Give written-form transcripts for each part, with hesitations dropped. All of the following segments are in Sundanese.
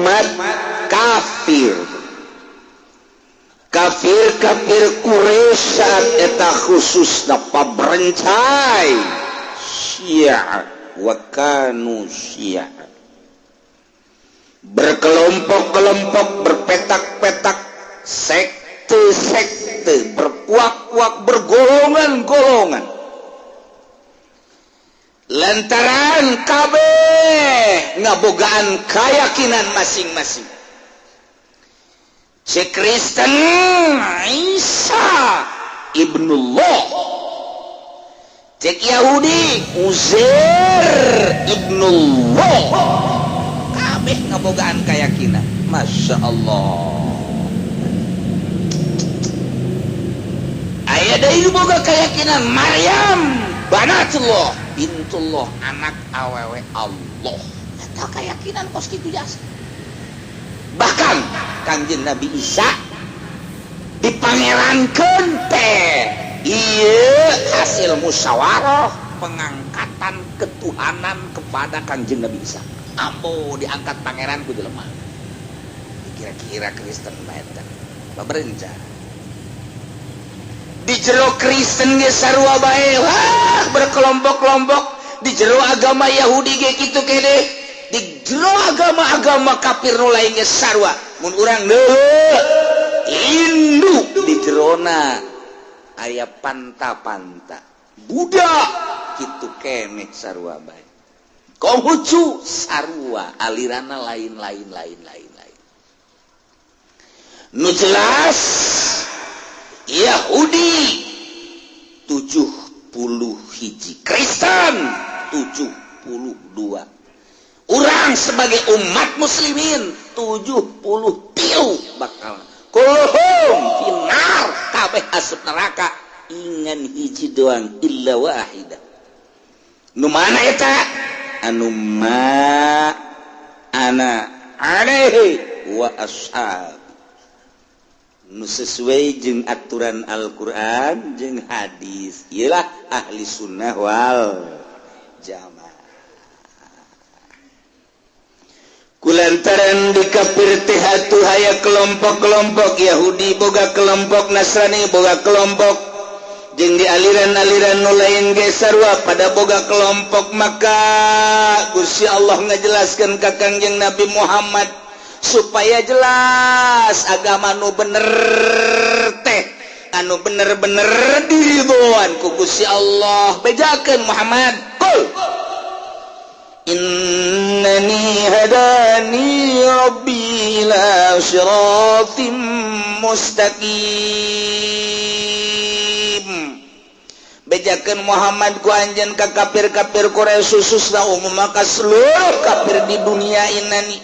umat kafir. Kafir-kafir Quraisy saat eta khususna pabrencai Syiah wa kanu Syiah. Berkelompok-kelompok, berpetak-petak, sekte-sekte, berpuak-puak, bergolongan-golongan. Lantaran kabeh ngabogaan keyakinan masing-masing. Si Kristen Isa ibnullah, cek Yahudi Uzair ibnullah, kabeh ngabogaan keyakinan. Masya Allah. Aya deui boga keyakinan Maryam banatullah bintullah, anak awewe Allah. Eta keyakinan kos kitu jasa. Bahkan Kangjeng Nabi Isa dipangerankeun teh ieu hasil musyawarah pengangkatan ketuhanan kepada Kangjeng Nabi Isa. Ambo diangkat pangeran ku jelema. Kira-kira Kristen mah eta baberenca. Di jero Kristen ge sarua bae, wah berkelompok-kelompok. Di jero agama Yahudi ge kitu kene. Di jero agama-agama kafir nu lain ge sarua. Mun urang deuleu Hindu di jerona aya panta-panta. Buddha kitu keneh sarua bae. Konghucu sarua, aliranna lain-lain lain lain lain. Nu jelas Yahudi 71, Kristen 72. Urang sebagai umat muslimin 73 bakal kulluhum finnar, kabeh asup neraka ingan hiji doang, illa wahidah. Nu mana eta? Anu ma ana alaihi wa ashab, nu sesuai jeung aturan Al-Qur'an jeung hadis, iyalah ahli sunnah wal jamaah. Kulantaran di kafir teh atuh aya kelompok-kelompok Yahudi boga kelompok, Nasrani boga kelompok, jeung di aliran-aliran nu lain ge sarua pada boga kelompok. Maka Gusti Allah ngajelaskeun ka Kangjeng Nabi Muhammad supaya jelas agama nu bener teh anu bener-bener diridhoan ku Gusti Allah. Bejakeun Muhammad, qul innani hadani rabbi ila siratim mustaqim. Bejakeun Muhammad ku anjeun ka kafir-kafir Quraisy khususna umum maka seluruh kafir di dunia inani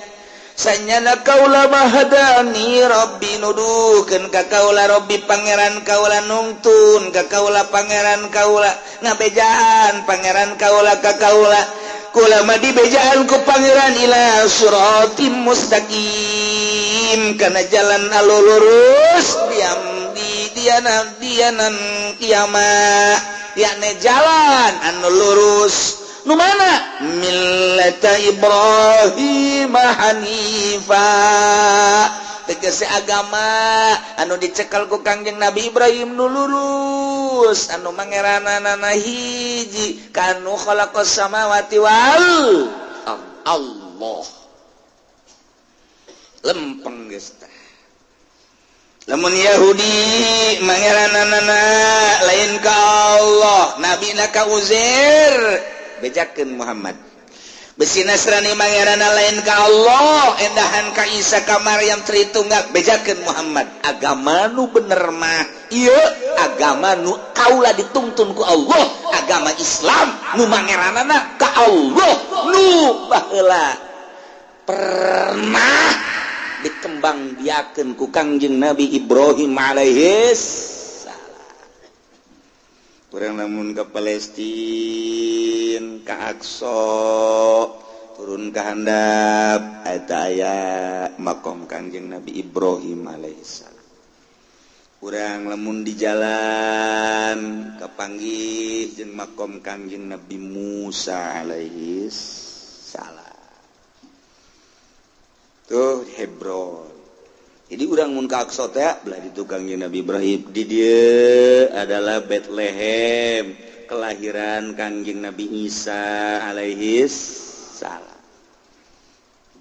sanyana kaula mahadani rabbi, nuduhkeun ka kaula rabbi pangeran kaula, nungtun ka kaula pangeran kaula, ngabejaan pangeran kaula ka kaula, kula mah dibejaan ku pangeran ila siratim mustaqim, kana jalan anu lurus diam di dianan dianan kiamat, yakni jalan anu lurus nu mana millata Ibrahim hanifa, tegese agama anu dicekal ku Kangjeng Nabi Ibrahim nu lurus, anu mangeranana hiji kanu khalaqas samawati wal Allah. Lempeng geus teh. Lamun Yahudi mangeranana lain ka Allah, nabina ka Uzair, bejakeun Muhammad. Besi Nasrani mangerana lain ka Allah, endahan ka Isa ka Maryam Tritunggal, bejakeun Muhammad. Agama nu bener mah ieu agama nu kaula dituntun ku Allah, agama Islam nu mangeranana ka Allah, nu baheula pernah dikembangbiakeun ku Kangjeng Nabi Ibrahim alaihis salam. Kurang namun ke Palestina, ke Aqsa, turun ke handap eta aya makom Kangjeng Nabi Ibrahim alaihissalam. Urang lamun di jalan kapanggih jeung makom Kangjeng Nabi Musa alaihis salam. Tuh Hebron. Jadi urang mun ka Aqsa teh belah di tukangnya Nabi Ibrahim. Di dieu adalah Bethlehem, kelahiran Kangjeng Nabi Isa alaihis salam.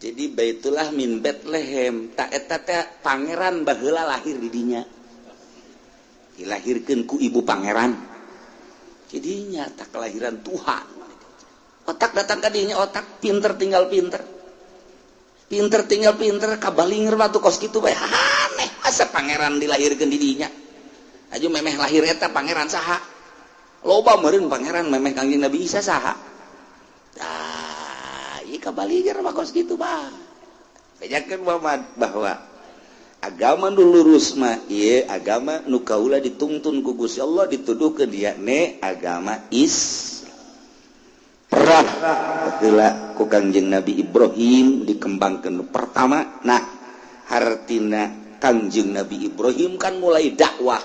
Jadi Baitullah min Bethlehem, tak eta teh pangeran baheula lahir di dinya. Dilahirkeun ku ibu pangeran. Jadi nyata kelahiran Tuhan. Otak datang ka dinya, otak pinter tinggal pinter. Pinter tinggal pinter kabalinger batu kos kitu bae aneh asa pangeran dilahirkeun di dinya. Aju memeh lahir eta pangeran saha? Loba meureun pangeran memeh Kangjeng Nabi Isa saha? Tah, ieu kabalinger mah kos kitu bae. Bejakeun Muhammad bahwa agama nu lurus mah ieu agama nu kaula dituntun ku Gusti Allah dituduhkeun dia ne agama Islam. Heula ku Kangjeng Nabi Ibrahim dikembangkeun pertama. Nah, hartina Kangjeng Nabi Ibrahim kan mulai dakwah.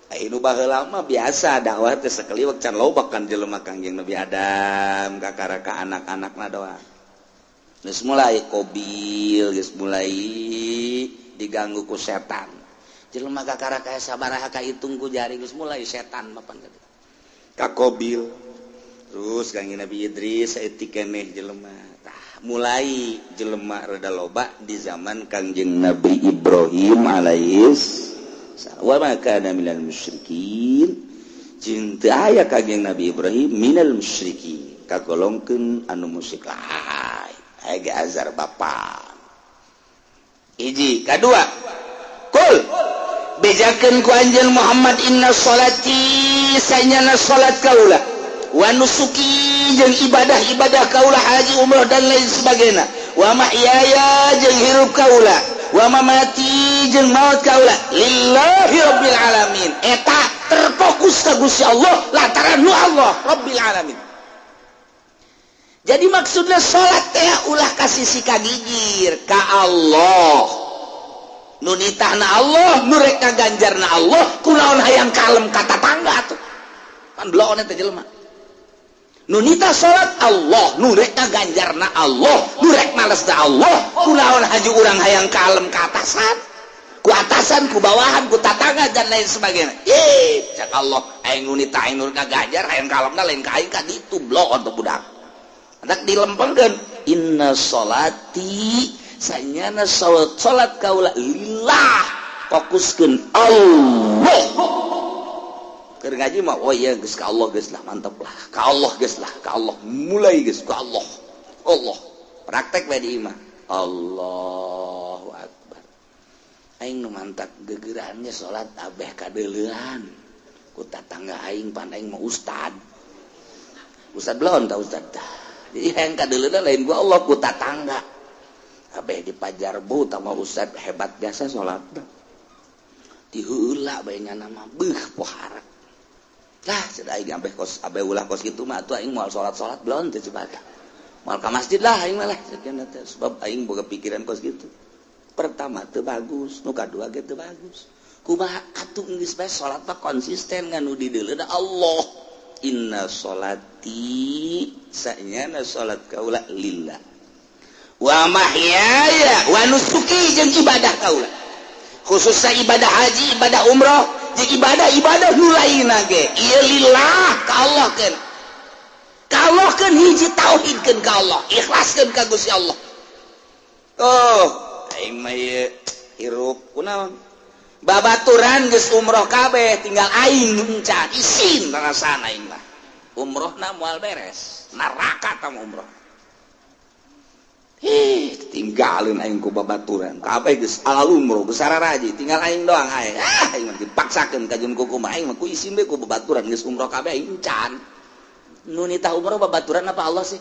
Anu baheula mah biasa dakwah teh sakaliwat can loba kan jelema Kangjeng Nabi Adam kakara ka anak-anakna doang. Geus mulai Qabil, geus mulai diganggu ku setan. Jelema kakara ka sabaraha kahitung ku jari geus mulai setan mapan ka Qabil. Terus Kangjeng Nabi Idris saeutik keneh jelema. Tah, mulai jelema rada loba di zaman Kangjeng Nabi Ibrahim alaihis salam. Wa ma kana minal musyrikin. Jeung teu aya Kangjeng Nabi Ibrahim minal musyrikin. Kagolongkeun anu musyrik lain. Aya ge azar bapa. Hiji, kadua. Kul bejakeun ku anjeun Muhammad inna sholati sanyana salat kaula wa nusuki jeung ibadah-ibadah kaula haji umroh dan lain sebagainya wa mahyaya jeung hirup kaula wa mamati jeung maut kaula lillahi rabbil alamin. Eta terfokus ka Gusti Allah lantaran nu Allah rabbil alamin. Jadi maksudnya salat teh ulah ka sisi kagigir ka Allah nu nitahna Allah nu rek ngaganjarna Allah kunaon hayang kalem ka tatangga atuh pan bloon eta jelema. Nu nitah salat Allah, nu rek ngaganjarna Allah, nu rek malesna Allah, kunaon haju urang hayang kalem ka atasan, ku atasan, ku bawahan, ku tatangga dan lain sebagainya. Ih, cak Allah, aing nu nitah aing nu ngaganjar hayang kalemna lain ka aing ka ditu bloon teh budak. Hendak dilempengkeun inna sholati sanyana salat kaula lillah, fokuskeun Allah. Keur ngaji mah oh iya geus ka Allah geus lah mantap lah. Ka Allah geus lah, ka Allah mulai geus ka Allah. Allah praktek bae di imah. Allahu akbar. Aing nu mantak gegerannya salat abeh kadeuleuan. Ku tatangga aing pan aing mah ustad. Ustad belon ta ustad. Jadi hayang kadeuleuan lain ku Allah ku tatangga. Abeh dipajarbu tama ustad hebat biasa salat. Diheula bae nya nama beuh pohara. Lah sudah aing abeh kos abeh ulah kos kitu mah atuh aing moal salat-salat belon teh coba. Moal ka masjid lah aing mah lah sebab aing boga pikiran kos kitu. Pertama teu bagus, nu kadua ge teu bagus. Kumaha atuh geus bae salat mah konsisten ngan nu dideuleuda Allah. Inna sholati sanyana salat kaula lillah. Wa mahyaya wa nusuki jeung ibadah kaula. Khususnya ibadah haji, ibadah umroh, jeung ibadah-ibadah nu lainna ge ieu lillah ka Allah keun. Ka Allah keun hiji tauhidkeun ka Allah, ikhlaskeun ka Gusti Allah. Oh, aing mah ieu hirup kunaon? Babaturan geus umroh kabeh, tinggal aing nu encan isin rasana aing mah. Umrohna moal beres, neraka tah umroh. Hih, tinggalin aing ku babaturan. Kabeh geus alal umroh, geus sararaji, tinggal aing doang aing. Ah, aing mah dipaksakeun ka jeung kumaha aing mah ku isin we ku babaturan geus umroh kabeh aing encan. Nu nitah umroh babaturan apa Allah sih?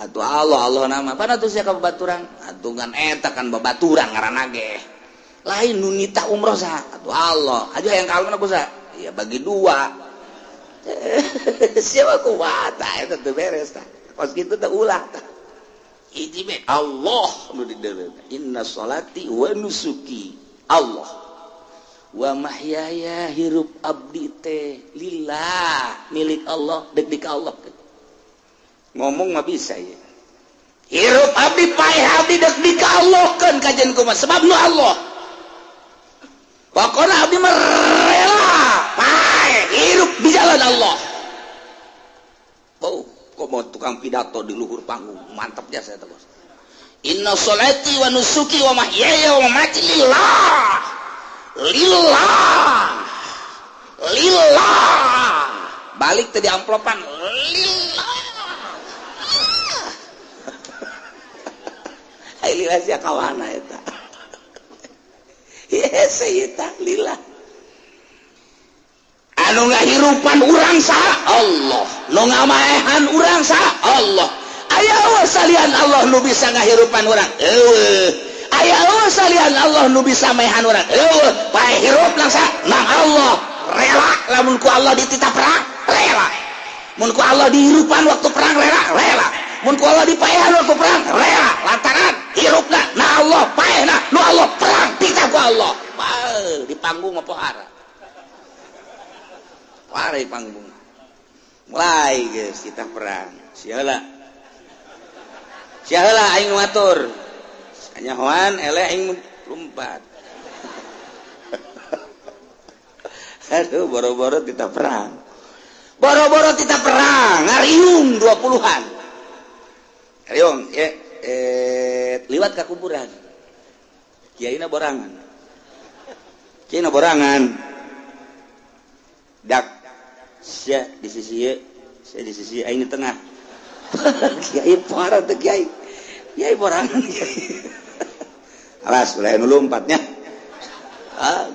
Atuh Allah, Allah nama. Pan atuh sia ka babaturan? Atuh ngan eta kan babaturan ngaranna ge. Lain nu nitah umroh saha? Atuh Allah. Aja hayang kalem ku saha? Ya bagi dua. Siapa kuat tah eta teu beres tah. Kos kitu teh ulah tah. Hiji be Allah nu dideuleuh. Inna sholati wa nusuki Allah wa mahyaya hirup abdi teh lillah milik Allah dek dik Allah. Ngomong mah bisa ya. Hirup Abdi paeh, abdi dek dikaallahkeun kajen kumaha, sebab nu Allah. Pokoknya abdi mah rela paeh hirup di jalan Allah. Oh, kok mau tukang pidato di luhur panggung, mantap jasa eta, bos. Inna sholati wa nusuki wa mahyaya wa mamati lillah, lillah, lillah. Balik tadi amplopan lillah. Ai lillah sia kawana eta? Yes, eta lillah. Anu ngahirupan urang saha? Allah. Nu ngamaehan urang saha? Allah. Aya eueuh salian Allah nu bisa ngahirupan urang? Eueuh. Aya eueuh salian Allah nu bisa maehan urang? Eueuh. Paeh hirup nang saha? Nang Allah. Rela lamun ku Allah dititah perang, rela. Mun ku Allah dihirupan waktu perang, rela, rela. Mun ku Allah dipaehan waktu perang, rela. Lantaran hirupna na Allah, paehna nu Allah, perang titah ku Allah. Paeh di panggung mah pohara. Pohara di panggung. Mulai geus kita perang. Siaheula. Siaheula aing ngatur. Kanyahoan eleh aing lompat. Aduh, boro-boro kita perang. Boro-boro kita perang, ngariung 20-an. Ngariung, ya, liwat ke kuburan. Kiaina borangan. Kiaina borangan. Dak, sia di sisi ieu, sia di sisi aing di tengah. Kiai parah teh kiai. Kiai borangan kiai. Alas, ulah nu lompatnya. Ah,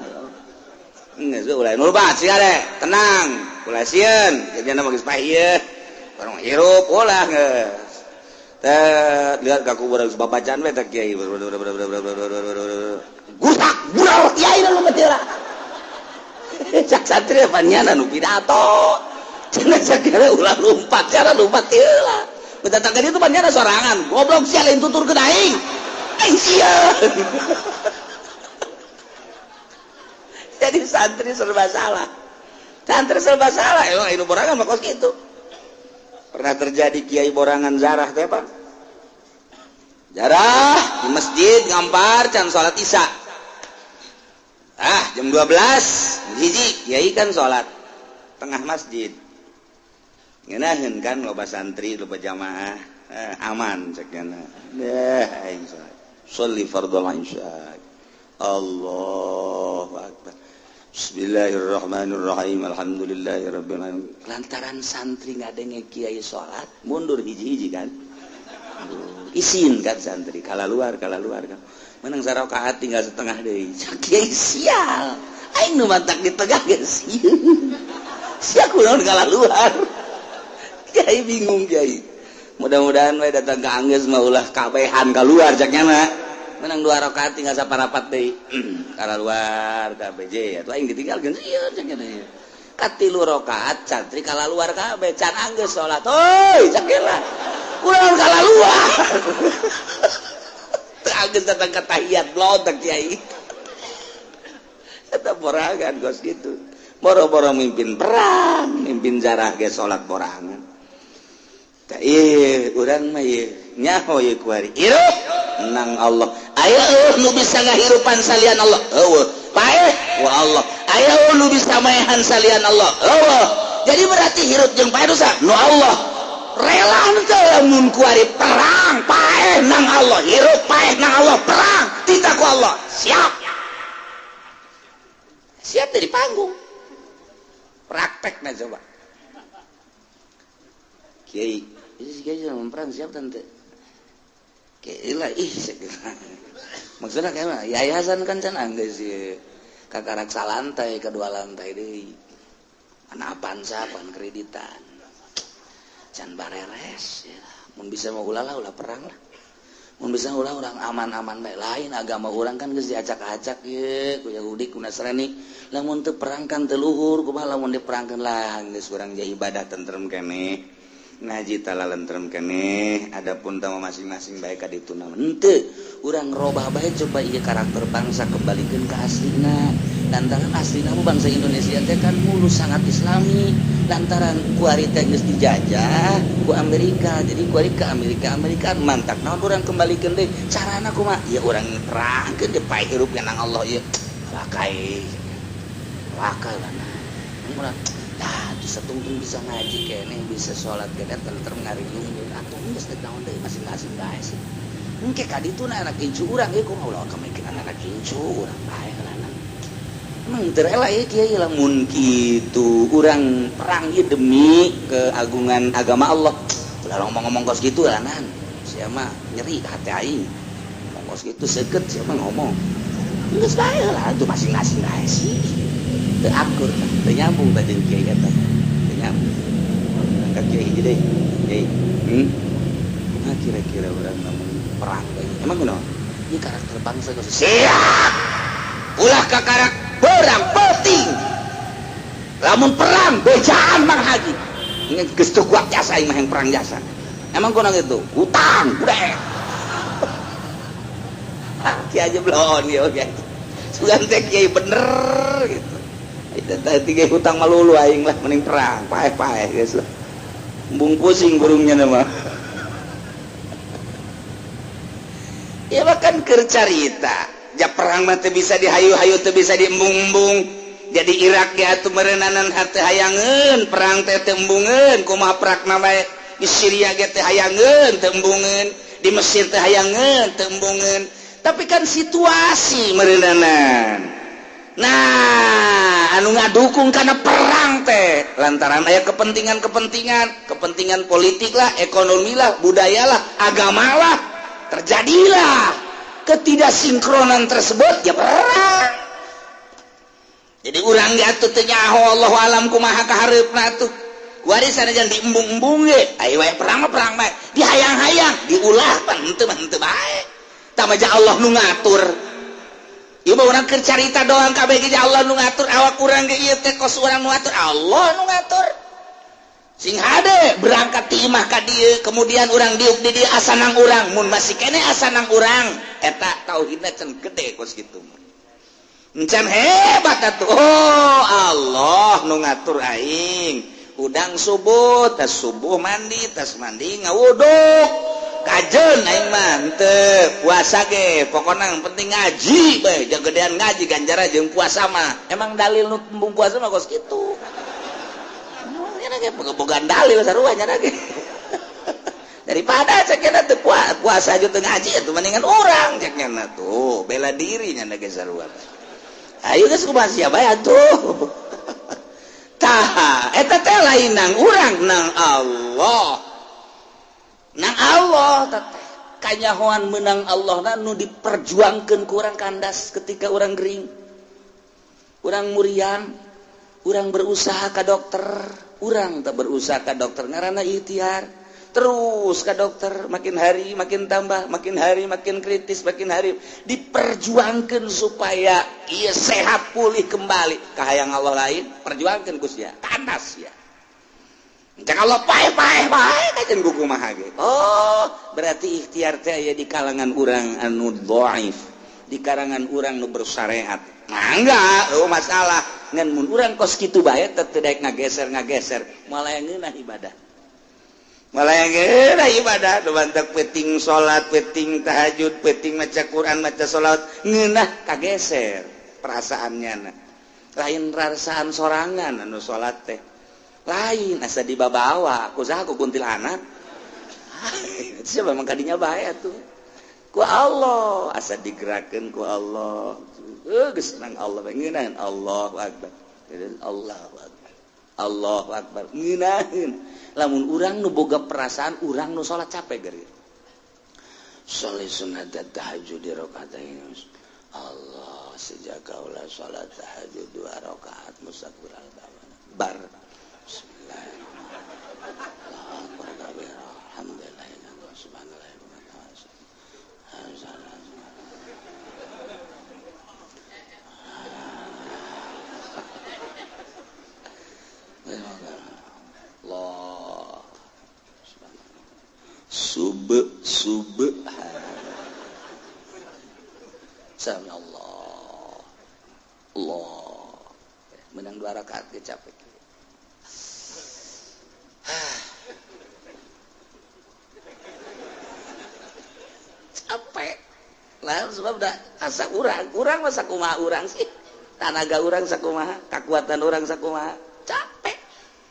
geus ulah nu lompat sia deh, tenang. Ulah sieun, jadinya mah geus paeh ieu. Barang hirup ulah geus. Teh lihat ka kuburan geus babacaan we teh kiai. Gusak bural kiai nu lompat heula. Cak santri panyana nu pidato. Cenah sagala ulah lompat, cara lompat heula. Mendatangkan itu panyana sorangan. Goblok sia lain tuturkeun aing. Aing sieun. Jadi santri serba salah. Santri serba salah. Emang anu borangan mah kos kitu. Pernah terjadi kiai borangan zarah teh, Pak. Jarah di masjid ngampar can salat Isya. Ah, jam 12 hiji kiai kan salat tengah masjid. Ngeunaheun kan loba santri, loba jamaah, aman cek nya. Deh aing salat. Sholli fardhol isya. Allahu akbar. Bismillahirrahmanirrahim. Alhamdulillahirabbil alamin. Lantaran santri ngadenge kiai salat, mundur hiji-hiji kan. Aduh, isin kan santri, kala luar kan. Menang sarakaat tinggal setengah deui. Kiai sial. Aing nu mantak di tengah geus sieun. Sia kunaon kala luar. Kiai bingung kiai. Mudah-mudahan we datang ke anggeus mah ulah kabehan kaluar cak nya mah. Menang 2 rakaat tinggal saparapat deui. Kala luar KBJ atuh aing ditinggalkeun sieun cak nya deui. Katilu rakaat santri kala luar kabeh can anggeus salat. Hoi cak lah. Kunaon kala luar. Teu anggeus datang ka tahiyat blodak kiai. Eta borangan gos kitu. Boro-boro mimpin perang, mimpin jarah ge salat borangan. Tah ieu urang mah ieu nyaho ieu kuari. Hirup nang Allah. Aya eueuh nu bisa ngahirupan salian Allah? Eueuh. Paeh wa Allah. Aya eueuh nu bisa maehan salian Allah? Eueuh. Jadi berarti hirup jeung paeh dosa nu Allah. Rela teu lamun kuari perang paeh nang Allah, hirup paeh nang Allah, perang titah ku Allah. Siap. Siap dari panggung. Praktekna coba. Kiai, ini kiai jangan perang siap tante. Kiai lah ih maksudnya kayak mah yayasan kan can anggeus sih. Kakarak salantai kedua lantai deui. Ana Avanza pan kreditan. Can bareres ya. Mun bisa mah ulah lah ulah perang lah. Mun bisa ulah urang aman-aman bae, lain agama urang kan geus diacak-acak ye ku Yahudi ku Nasrani. Lamun teu perang kan teu luhur, kumaha lamun diperangkeun lah geus urang jadi ibadah tentrem keneh. Ngaji tala lentrem keneh, adapun tama masing-masing bae ka ditu na henteu. Urang robah bae coba ieu karakter bangsa kembalikeun ka aslina. Lantaran asli nama bangsa Indonesia teh kan mulus, sangat islami. Lantaran kuari teh geus dijajah ku Amerika, jadi kuari ke Amerika Amerika mantak naon urang kembalikan deui. Carana kumaha? Ya urang terangkeun deui, pae hirup nang Allah ieu wakai wakai lah. Urang tah bisa tungtung, bisa ngaji keneh, bisa sholat keneh, tentrem, ngariung atuh, geus naon deui, masing-masing bae sih. Engke ka ditu na anak incu urang ieu kumaha? Ulah kemikiran anak incu urang bae lah. Emang teu rela ya kiai? Lamun kitu urang perang ieu demi keagungan agama Allah. Ulah ngomong-ngomong kos kitu lah, nan sia mah nyeri hati aing ngomong kos kitu, seukeut sia mah ngomong. Geus bae lah itu, masing-masing bae sih. Teu akur, teu nyambung tah jeung kiai eta, teu nyambung ka kiai hiji deui. Kiai, Kumaha kira-kira urang lamun perang deui? Emang kunaon? Ieu karakter bangsa geus siap ulah kakarak perang penting. Lamun perang bejaan Mang Haji geus teu kuat jasa aing mah yang perang jasa. Emang kunaon itu? Hutang gede. Kiai aja belon ya, oke sugan teh kiai bener gitu. Itu teh tiga hutang malulu aing lah, mending perang paeh-paeh geus lah, embung pusing burungnya nama. Ya bahkan keur carita ja perang mah teu bisa dihayu-hayu, teu bisa diembung-embung. Jadi Irak ge atuh meureunanan hate hayangeun perang teh teu embungeun, kumaha prakna bae. Di Syria ge teu hayangeun, teu embungeun. Di Mesir teu hayangeun, teu embungeun, tapi kan situasi meureunanan. Nah, anu ngadukung karena perang teh lantaran aya kepentingan-kepentingan, kepentingan politik lah, ekonomi lah, budaya lah, agama lah, terjadilah ketidaksinkronan tersebut, ya perang. Jadi urang ge atuh teu nyaho, Allahu alam kumaha kahareupna tuh. Warisan jangan diembung-embung ge, ayo wae perang mah perang bae, dihayang-hayang diulah pan henteu mah henteu bae. Tah mah Allah nu ngatur. Ieu mah urang keur carita doang kabeh ge, Allah nu ngatur. Awak urang ge ieu teh kos urang nu ngatur, Allah nu ngatur. Sing hade berangkat ti imah ka dieu, kemudian urang diuk di dieu asa nang urang, mun masih kene asa nang urang, eta tauhidna can gede kos kitu. Encan hebat atuh. Oh, Allah nu ngatur aing. Udang subuh, tas subuh mandi, tas mandi ngawuduk. Kajen aing mah henteu puasa ge, pokona yang penting ngaji bae, jagedean ngaji ganjaran jeung puasa mah. Emang dalil nu embung puasa mah kos kitu. Nya ge bogaan dalil sarua nya ge. Daripada cek nya teu puasa aja teu ngaji atuh mendingan urang cek nya tuh bela diri nya ge sarua. Ayo geus kumaha sia bae atuh. Tah, eta teh lain nang urang, nang Allah. Nang Allah teh kanyahoan menang Allah na nu diperjuangkeun ku urang kandas ketika urang gering. Urang muriang, urang berusaha ka dokter, urang tak berusaha ka dokter ngaranna ikhtiar. Terus ke dokter, makin hari makin tambah, makin hari makin kritis, makin hari diperjuangkan supaya ia sehat pulih kembali. Kahayang Allah lain, perjuangkan Gus ya, kandas ya. Jangan Allah paeh paeh paeh kajen kumaha ge. Oh, berarti ikhtiar teh aya di kalangan urang anu dhaif, di kalangan urang nu bersyariat. Nah, enggak, oh masalah. Ngan mun urang kos kitu bae teu daek ngageser-ngageser, malah yang ngeunah ibadah. Malah yang ngeunah ibadah, nu bantak peuting salat, peuting tahajud, peuting maca Quran, maca salat, ngeunah kageser perasaannya. Nah, lain rasaan sorangan anu salat teh. Lain asa dibabawa, ku saha, ku kuntilanak. Siapa memang kadinya bae atuh. Ku Allah asa digerakkeun ku Allah. Geus nang Allah ngeunaheun, Allahu akbar. Allahu akbar. Allahu akbar. Ngeunaheun. Lamun urang nu boga perasaan, urang nu salat capek geus. Sholli sunat tahajud di rakaatain. Allah sejak kaula salat tahajud dua rakaat mustaqbil bar. Bismillahirrahmanirrahim. Allahu akbar kabira. Alhamdulillah subhanallah. Allah sub sub sami Allah Allah. Menang 2 rakaat ge capek. Capek. Lah sebab da asa urang mah sakumaha urang sih. Tanaga urang sakumaha, kakuatan urang sakumaha. Capek.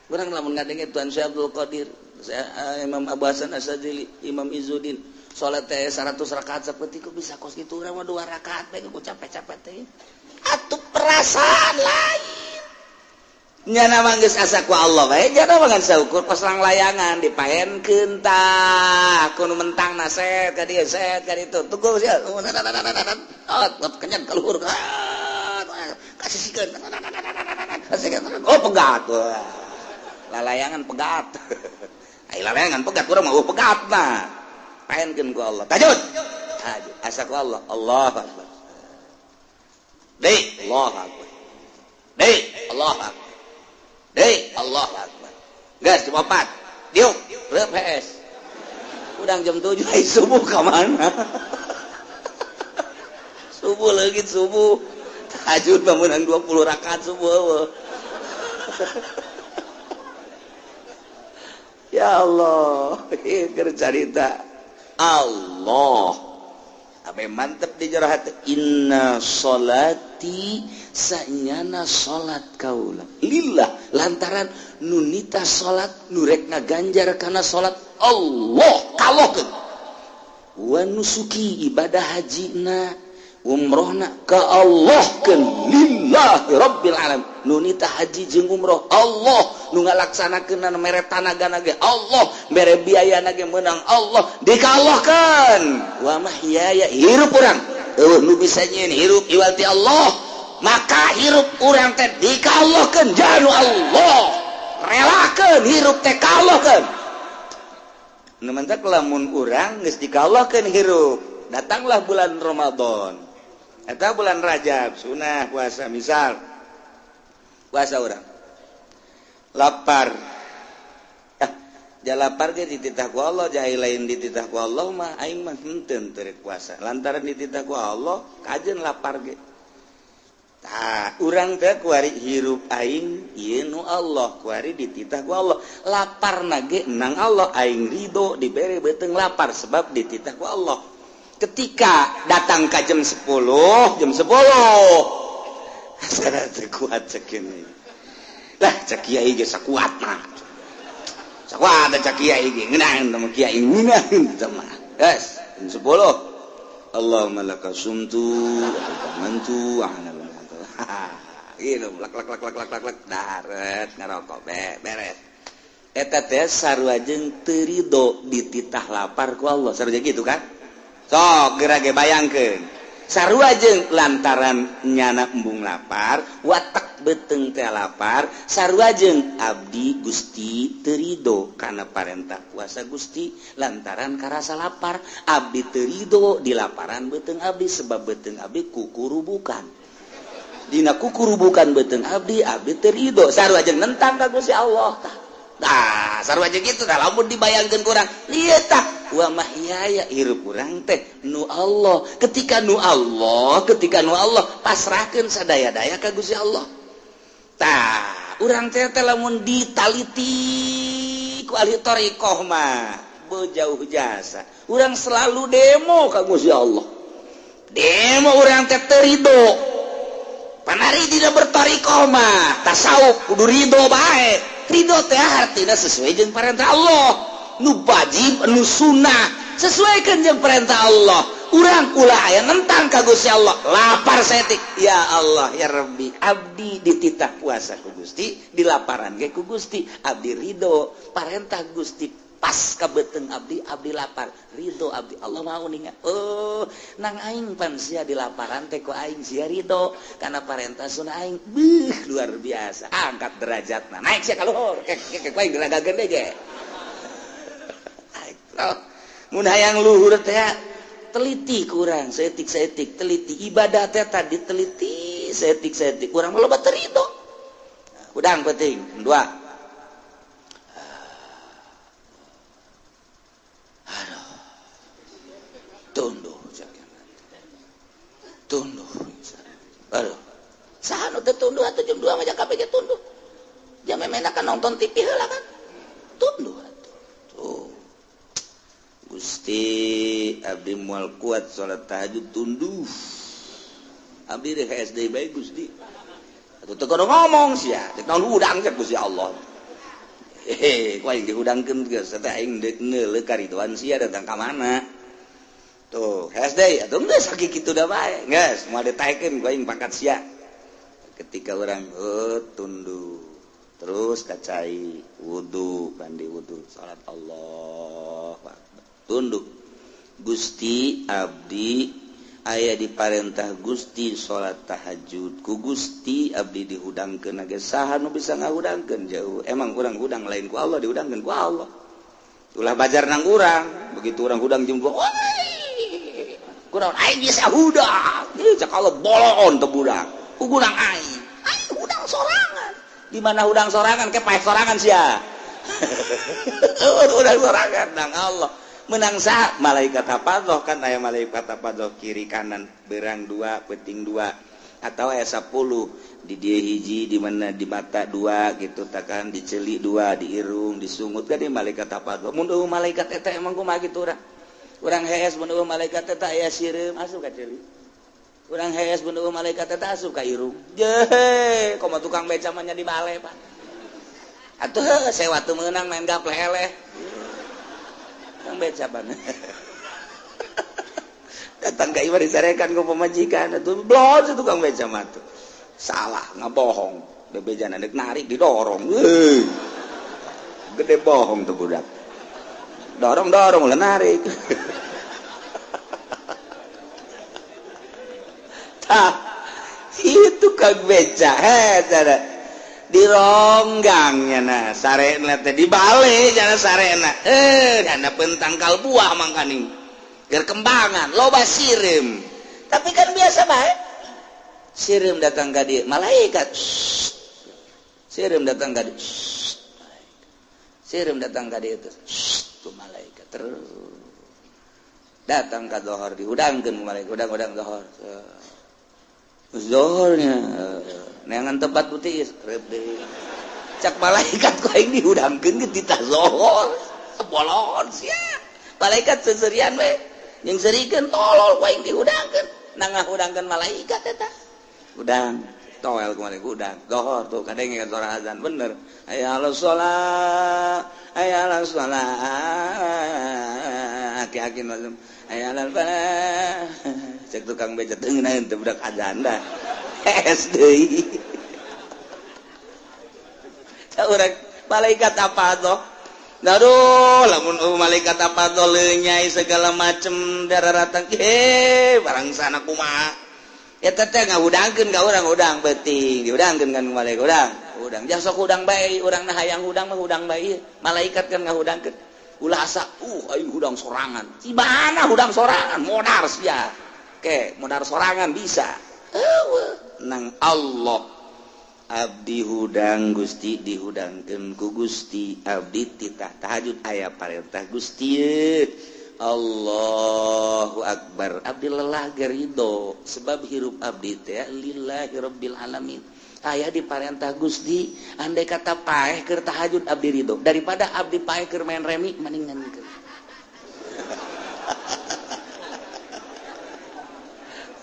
Urang lamun ngadenge Tuan Syekh Abdul Qadir, Imam Abu Hasan Asy-Syadzili, Imam Izzuddin, salat teh 100 rakaat saperti ku bisa kos kitu urang mah 2 rakaat bae ku capek-capek teh. Atuh perasaan lain. Nyana mah geus asa ku Allah bae, nyana mah ngan saukur kos langlayangan dipaenkeun tah, ku nu mentangna set ka dieu set ka ditu. Tunggu sia. Oh, kenyang ka luhur. Kasihkeun. Kasihkeun. Oh, pegat. Lalayangan pegat. Ai lalayangan pegat urang mah pegat mah. Paenkeun ku Allah. Tajud. Tajud. Asa ku Allah. Allahu akbar. Deui, Allahu akbar. Deui, Allahu akbar. Deui, Allahu akbar. Geus jam 4. Diuk, reup PS. Udang jam 7 ai subuh ka mana? Subuh leungit subuh. Tahajud mah meunang 20 rakaat subuh eueuh. Ya Allah, ieu keur carita Allah. Abe mantep di jero hati. Inna sholati sanyana salat kaula lillah lantaran nunita salat nurek ngaganjar kana salat Allah kalahkeun wa nusuki ibadah hajina umrohna ka Allahkeun lillahi rabbil alamin nunita haji jeung umroh Allah nu ngalaksanakeun mere tanagana ge Allah mere biayana ge meunang Allah dikallahkeun wa mahyaya hirup urang eueuh nu bisa nyieun hirup iwal ti Allah maka hirup urang teh dikallahkeun janu Allah relakeun hirup teh kallahkeun nu mantak lamun urang geus dikallahkeun hirup datanglah bulan Ramadan eta bulan Rajab sunah puasa misal puasa urang lapar ja lapar ge dititah ku Allah jahi lain dititah ku Allah mah aing mah henteu teu puasa lantaran dititah ku Allah kajeun lapar ge tah urang teh kuari hirup aing ieu nu Allah kuari dititah ku Allah laparna ge nang Allah aing ridho dibere beuteung lapar sebab dititah ku Allah ketika datang ka jam 10 jam 10 asana teu kuat cekin lah cek kiai ge sakuat mah sakuat cek kiai ge ngeunah teh kiai ngeunah teh mah geus jam 10 Allahumma laka sumtu wa amantu wa ana gitu lak lak lak lak lak lak lak daret ngarokok beres eta teh sarua jeung teu rido dititah lapar ku Allah sarua gitu kan sok geura ge bayangkeun sarua jeung lantaran nyana embung lapar watak beuteung teh lapar sarua jeung abdi Gusti teu rido kana parentah puasa Gusti lantaran karasa lapar abdi teu rido di laparan beuteung abdi sebab beuteung abdi kukurubukan dina kukurubukan beuteung abdi abdi teu rido sarua jeung nentang ka Gusti Allah tah tah sarua jeung kitu tah lamun dibayangkeun ku urang ieu tah wa mahyaya hirup urang teh nu Allah ketika nu Allah pasrahkeun sadaya-daya ka Gusti Allah tah urang teh lamun ditaliti ku ahli thariqah mah bejauh jasa urang selalu demo ka Gusti Allah demo urang teh teu rido panari tidak berthariqah mah tasawuf kudu ridho bae ridho teh artina sesuai jeung perintah Allah nu wajib nu sunnah sesuaikan jeung perintah Allah urang ulah aya nentang ka Gusti Allah lapar saeutik ya Allah ya Rabbi abdi dititah puasa ku Gusti dilaparan ge ku Gusti abdi ridho parentah Gusti pas ka beuteung abdi abdi lapar ridho abdi Allah mau ninga oh nang aing pan sia dilaparan teh ku aing sia ridho kana parentah sunah aing beuh luar biasa angkat derajatna naik sia ka luhur kek kek aing geragageun deui ge mun hayang luhur teh teliti kurang saeutik-saeutik teliti ibadah teh tadi teliti saeutik-saeutik urang mah loba teu ridho udang penting dua tunduh tunduh aduh saha Nu teu tunduh atuh jam 2 mah kabeh tunduh. Jam memena kan nonton TV heula kan. Tunduh atuh. Tuh. Gusti, abdi moal kuat salat tahajud tunduh. Abdi deh SD bae, Gusti. Atuh teu kudu ngomong sia. Cek naon hudang cek Gusti Allah. Hehe, ku aing dihudangkeun geus teh aing deuk neuleuh karidoan sia datang ka mana. Tuh, SD atuh geus sakitu da bae. Geus moal ditaekeun ku aing pangkat sia. Ketika orang, oh, tunduh terus kacai wudu, mandi wudu, salat, Allah tunduk. Gusti, abdi aya diparentah Gusti salat tahajud, ku Gusti abdi dihudangkeun ge. Saha nu bisa ngahudangkeun jauh? Emang urang hudang lain ku Allah dihudangkeun ku Allah. Ulah bajar nang urang, begitu urang hudang jam 2 kurang aing bisa hudang. Ih, cek Allah, bolon teu budak ku hudang aing. Aing hudang sorangan di mana? Hudang sorangan ke paeh sorangan sia. Hudang sorangan nang Allah menang sah. Malaikat hafazoh kan aya, malaikat hafazoh kiri kanan, berang dua, peting dua, atau aya 10 di dia hiji, di mana di mata dua gitu, takan di celik dua, di irung, disungut kan di malaikat hafazoh. Mun eueuh malaikat eta emang kumaha gitu urang? Urang hees, mun eueuh malaikat eta aya sireum asup ka celik urang. Hees, mun eueuh malaikat eta asup ka irung. Jehe, komo tukang beca mah di bale, Pak. Atuh sewa teu meunang, main gaple eleh. Tukang beca pan datang ke imah dicarekan ku pamajikan atuh, blon tukang beca mah tuh. Salah, ngabohong, bebejana dek narik didorong. Euy. Gede bohong tuh budak. Dorong dorong lah narik. Tah, itu kang beca he cara dironggangnya nah sarena teh dibalik jana sarena jana pentangkal buah mangkaning kembangan loba sirim. Tapi kan biasa bae sirim datang ka dieu malaikat, sirim datang ka dieu, sirim datang ka dieu tuh malaikat. Terus datang ka zohor, dihudangkeun malaikat, hudang-hudang zohor. Zohornya neangan tempat putih deui. Cak malaikat, ku aing dihudangkeun ge titah zohor, bolon sia. Malaikat seserian we jeung serikeun, tolol, ku aing dihudangkeun. Nang ngahudangkeun malaikat eta hudang toel ku malaikat hudang zohor tuh kadenge kan suara azan bener, hayya 'alas shalah, hayya 'alas shalah, aki-aki masuk, hayya 'alal falah. Cek tukang beca, teu ngeunaheun teh budak azan dah. Hees deui. Urang malaikat apa tuh? Aduh, lamun malaikat apa tuh lenyai segala macem darah ratang, he barang sana kumaha? Ya teh ngahudangkeun ka urang, hudang beuting, dihudangkeun kan malaikat, hudang, hudang. Jang sok hudang bae, urang na hayang hudang mah hudang bae. Malaikat kan ngahudangkeun. Ulah asa, aing hudang sorangan. Cibana hudang sorangan, modar sia. Ke, modar sorangan bisa. Eueuh, nang Allah abdi hudang Gusti, dihudangkeun ku Gusti abdi titah tahajud, aya parentah Gusti. Allahu Akbar, abdi lelah ridho sebab hirup abdi teh lillahi rabbil alamin, aya diparentah Gusti. Andai kata paeh keur tahajud abdi ridho, daripada abdi paeh keur main remi mendingan keur.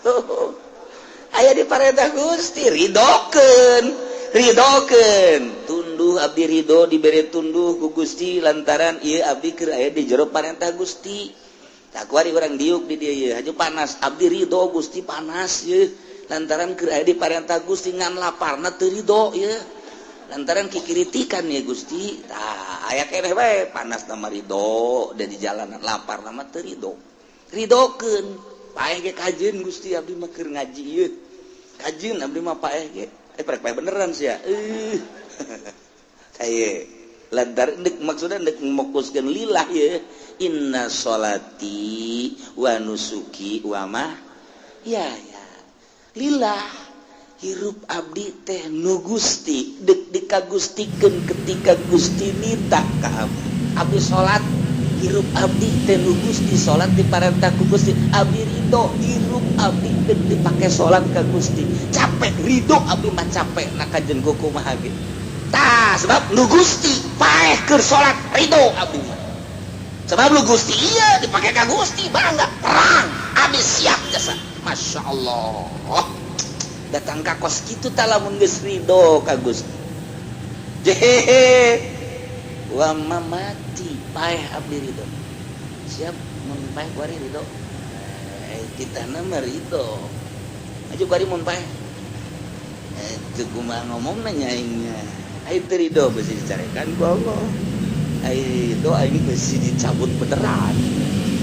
Tuh aya diparentah Gusti, ridokeun, ridokeun, tunduh abdi, ridho diberi tunduh ku Gusti lantaran ieu abdi keur aya di jero parentah Gusti. Tak kuari urang diuk di dieu ieu haju panas, abdi ridho Gusti panas ieu lantaran keur aya di parentah Gusti, ngan laparna teu ridho ieu lantaran kikiritikan ya Gusti. Tah aya keneh bae, panas nama ridho da di jalanan, lapar nama teu ridho. Ridokeun paeh ge kajeun Gusti, abdi mah keur ngaji ieu kajeun, abdi mah paeh ge prek paeh beneran sia. Saya lantar dek maksudna dek mokuskeun lillah ye, inna sholati wa nusuki wa ma ya ya lillah. Hirup abdi teh nu Gusti, dek dikagustikeun ketika Gusti nita ka abdi, abdi salat. Hirup abdi teh nu Gusti, salat diparentah ku Gusti, abdi ridho. Hirup abdi teh dipake salat ka Gusti, capek ridho abdi mah, capek na kajen kumaha ge. Tah, sebab nu Gusti paeh keur salat ridho abdi mah, sebab nu Gusti iya dipake ka Gusti, bangga perang abdi siap jasa. Masya Allah, datang ka kos kitu tah lamun geus ridho ka Gusti. Jehehe, wa mamati paeh abdi ridho, siap mun paeh kuari ridho. Eh, kita nama ridho aja kuari mun paeh. Eh, teu kumaha ngomongna nya aingnya. Aing teu ridho besi dicarekan ku Allah. Aing ridho aing besi dicabut beneran.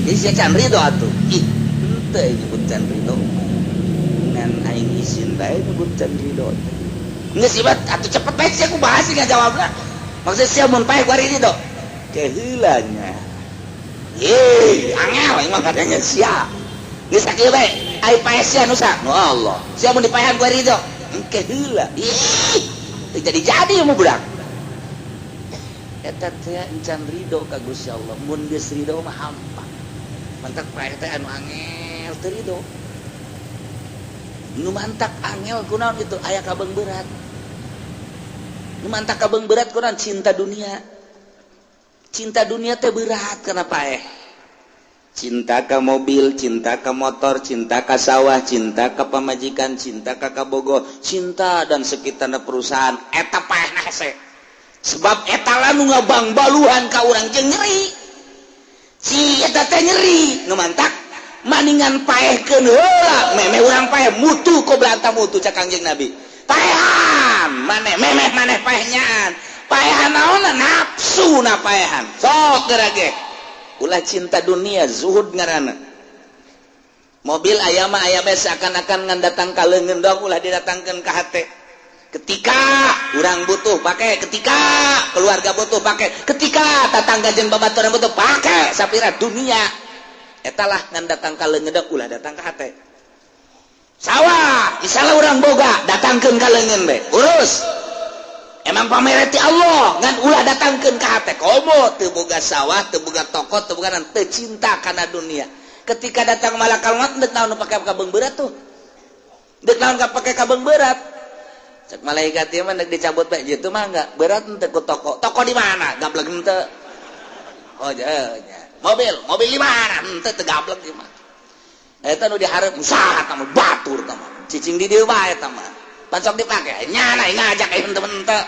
Jadi sia can ridho atuh. Ih, henteu nyebut can ridho. Ngan aing izin bae nyebut can ridho teh. Geus ibat atuh, cepet bae sia, ku bahas ngajawabna. Maksud sia mun paeh kuari ridho. Keheula nya. Ye, angel aing mah kadangnya sia. Geus sakieu bae. Ai paeh sia nu sa? Nu Allah. Sia mun dipaehan kuari ridho. Engke heula. Ih, teu jadi-jadi mu budak. Eta teh encan ridho ka Gusti Allah. Mun geus ridho mah hampa. Mantak paeh teh anu angel teu ridho. Nu mantak angel kunaon itu aya kabeung berat. Nu mantak kabeung berat kunaon? Cinta dunia. Cinta dunia teh berat kana paeh. Cinta ke mobil, cinta ke motor, cinta ke sawah, cinta ke pamajikan, cinta ke kabogo, cinta dan sekitar perusahaan. Eta paeh hese. Sebab eta lah nu ngabang baluhan ka urang jeung nyeri. Si eta teh nyeri, nu mantak maningan paehkeun heula, memeh urang paeh mutu qabla an tamutu cak Kangjeng Nabi. Paehan, maneh memeh maneh paehnyaan. Paehan naonna? Nafsu na paehan. Sok geura ge. Ulah cinta dunia, zuhud ngaranna. Mobil aya mah aya bae, seakan-akan ngan datang ka leungeun doang, ulah didatangkeun ka hate. Ketika urang butuh pakai, ketika keluarga butuh pakai, ketika tetangga jeung babaturan butuh pakai sapira dunia. Eta lah ngan datang ka leungeun doang, ulah datang ka hate. Sawah, misalnya urang boga, datangkeun ka leungeun bae, urus. Emang pamereti Allah, ngan ulah datangkeun ka hate. Komo teu boga sawah, teu boga toko, teu boga teu cinta kana dunia. Ketika datang malakal maut, deuk naon pake kabeung berat tuh? Deuk naon pake kabeung berat? Cek malaikat ieu mah deuk dicabut bae jitu mah enggak berat henteu ku toko. Toko di mana? Gablek henteu. Oh nya. Mobil, mobil di mana? Henteu, teu gablek di mana. Eta nu dihareup usaha eta mah batur eta mah. Cicing di dieu bae eta mah. Pan sok dipake nyana ngajak aing henteu henteu.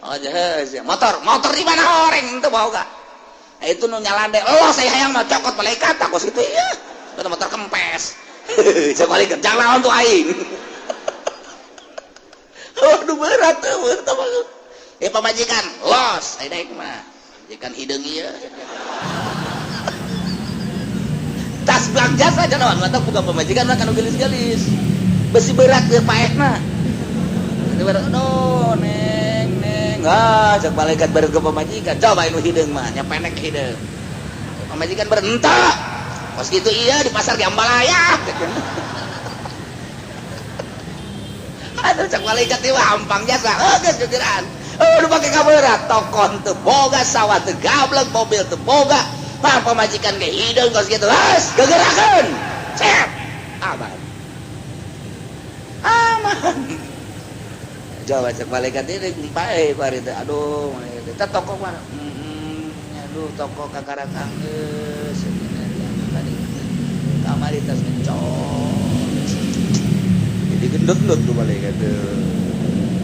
Oh nya. Motor, motor di mana horeng henteu boga. Itu nu nyalande, oh saya hayang mah cokot malaikat kos kitu ieu. Eta motor kempes. Cek malaikat, jangan lawan tuh aing. Waduh, berat tuh, berat mah. Eh, pamajikan, los, aya daek mah. Majikan hideung ieu. Tas belang jasa janawan mata buka pamajikan mah kanu gelis-gelis. Besi berat teu paehna. Berat, aduh, neng, neng. Ah, cek malaikat berat ke pamajikan. Coba nu hideung mah, nya pendek hideung. Pamajikan berentah. Kos gitu iya di pasar di Ambalaya. Aduh, cek malaikat ieu hampang jasa. Oh, geus gegeran. Oh, nu pake kaberat, tokon teu boga, sawah teu gablek, mobil teu boga. Mah pamajikan ge hideung kos kitu. Geus gegerakeun. Cep. Aman. Aman. Coba cek malaikat ini pae kuari teh. Aduh, malaikat teh toko mana? Aduh, toko kakarak anggeus. Tadi kamari tas ngecor. Jadi gendut-gendut tuh malaikat tuh.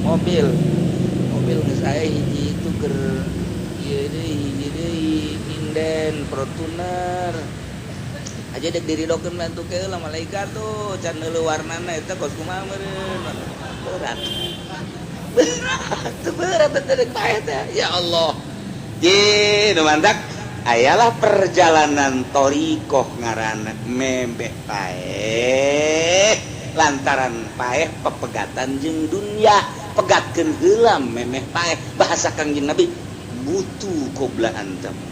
Mobil. Mobil geus aya hiji itu keur ieu deui, hiji deui inden Fortuner. Aja dek diridokeun bantu ke lah malaikat tuh can neuleuh warnana eta kos kumaha meureun. Berat. Berat, berat teh paeh teh. Ya Allah. Ye, nu mantak ayalah perjalanan thoriqoh ngaranna memeh paeh lantaran paeh pepegatan jeung dunya, pegatkeun heula memeh paeh. Bahasa Kangjeng Nabi, mutu qabla an tamut.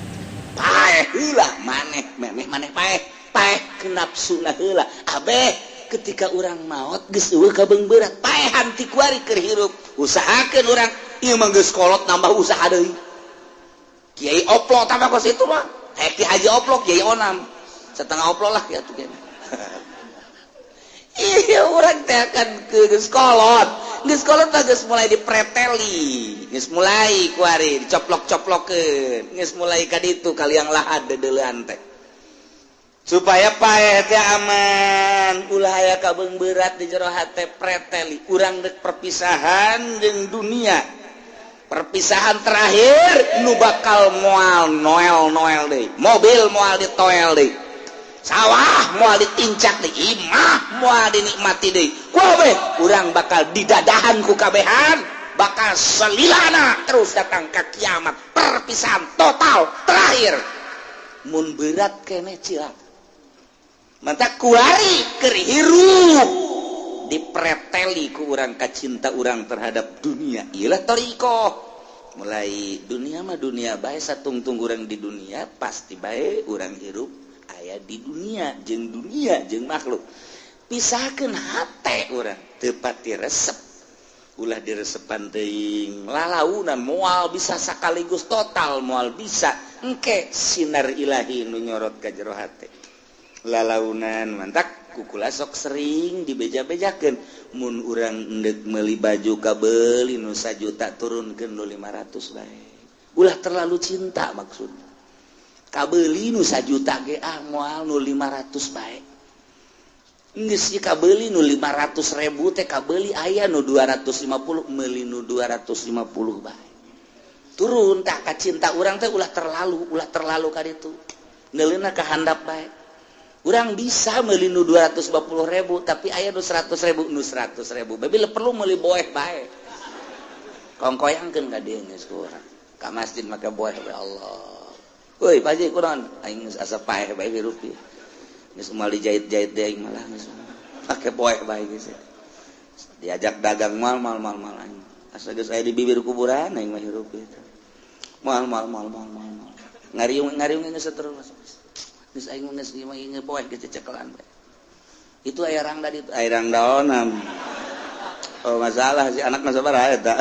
Paeh heula maneh memeh maneh paeh, paeh ke nafsuna heula. Abeh ketika urang maot geus eueuh kabeung berat, paehan ti kuari keur hirup. Usahakeun urang ieu mah geus kolot nambah usaha deui. Kiai oplo tambah kos itu mah. Kayak Ki Haji Oplok, Kiai Onam. Setengah oplok lah ya tuh. Iya, urang teh akan ke geus kolot. Geus kolot teh geus mulai dipreteli. Geus mulai kuari dicoplok-coplokeun. Geus mulai ka ditu kaliang lahat deudeulean teh. Supaya paeh teh aman, ulah aya kabeung berat di jero hate, preteli. Urang dek perpisahan jeung dunia. Perpisahan terakhir nu bakal moal noel-noel deui. Mobil moal ditoel deui. Sawah moal ditincak deui, imah moal dinikmati deui. Kabeh urang bakal didadahan ku kabehan, bakal selilana terus datang ke kiamat. Perpisahan total terakhir. Mun berat kene cilaka. Mantap kuari keur hirup dipreteli ku urang kacinta urang terhadap dunia. Iyalah thoriqoh. Mulai dunia mah dunia bae, satungtung urang di dunia pasti bae urang hirup aya di dunia jeung dunia jeung makhluk. Pisahkeun hate urang teu pati resep. Ulah diresepan teuing lalaunan moal bisa sakaligus total, moal bisa. Engke sinar ilahi nu nyorot ka jero hate. Lalaunan mantak kukula sok sering dibeja-bejakeun mun urang endek meuli baju kabeuli nu sajuta, turunkeun nu 500 bae. Ulah terlalu cinta maksudna. Kabeuli nu sajuta ge ah moal, nu 500 bae. Geus kabeuli nu 500 ribu teh, kabeuli aya nu 250, meuli nu 250 bae. Turun tah ka cinta urang teh, ulah terlalu, ulah terlalu ka ditu. Neuleuna ka handap bae. Urang bisa meuli nu 250 ribu, tapi aya nu 100 ribu, nu 100 ribu. Bila perlu meuli boeh bae. Kongkoyangkeun ka dieu geus ku urang. Ka masjid make boeh bae Allah. Woi, Pak Haji, kunaon? Aing geus asa paeh bae hirup ieu. Geus moal dijahit-jahit deui aing malah geus. Make boeh bae geus. Diajak dagang mal mal mal mal aing. Asa geus aya di bibir kuburan aing mah hirup ieu. Mal mal mal mal mal. Ngariung ngariung geus terus. Geus aing geus ieu mah boeh geus cecekelan bae. Itu aya rangda ditu, aya rangda onam. Oh, masalah si anak mah sabaraha eta.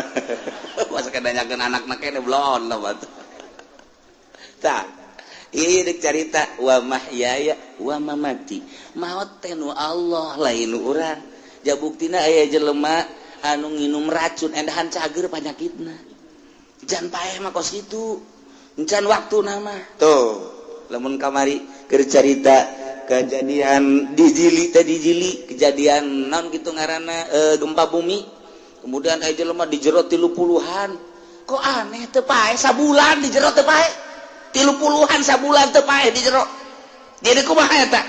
Masa kedanyakeun anak mah kene belon lah batu. Tah, ieu deuk carita wa mahyaya wa mamati. Maot teh nu Allah, lain nu urang. Ja buktina aya jelema anu nginum racun endahan cager panyakitna. Jan paeh mah kos kitu. Encan waktu nama. Tuh, lamun kamari keur carita kejadian di Jili teh, di Jili kejadian naon gitu ngaranna, gempa bumi, kemudian aya jelema di jero 30-an, kok aneh teu paeh sabulan di jero, teu paeh 30-an sabulan teu paeh di jero. Jadi kumaha eta?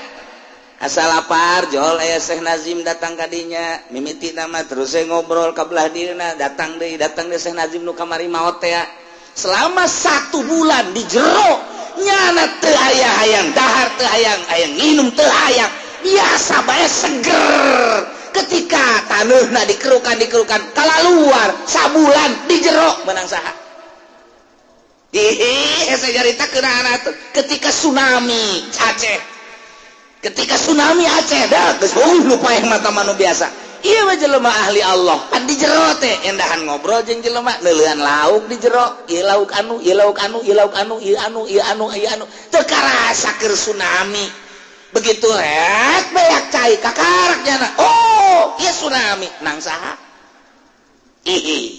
Asal lapar jol aya Syekh Nazim datang kadinya mimiti nama, terus saya ngobrol ka belah dieuna, datang deui, datang deui Syekh Nazim nu kamari maot teh. Selama satu bulan di jero nyana teu aya hayang dahar, teu hayang hayang nginum, teu hayang, biasa bae seger. Ketika taneuhna dikerukan dikerukan kalaluar. Sabulan di jero, menang saha? Ih, saya cerita kena tuh ketika tsunami Aceh. Ketika tsunami Aceh dah geus lupa yang mata manu biasa. Iya mah jelema ahli Allah. Pan di jero teh endahan ngobrol jeung jelema, neuleuan lauk di jero, ieu lauk anu, ieu lauk anu, ieu lauk anu, ieu anu, ieu anu, ieu anu. Teu karasa keur tsunami. Begitu rek beak cai kakarak nyana. Oh, ieu tsunami. Nang saha? Ih.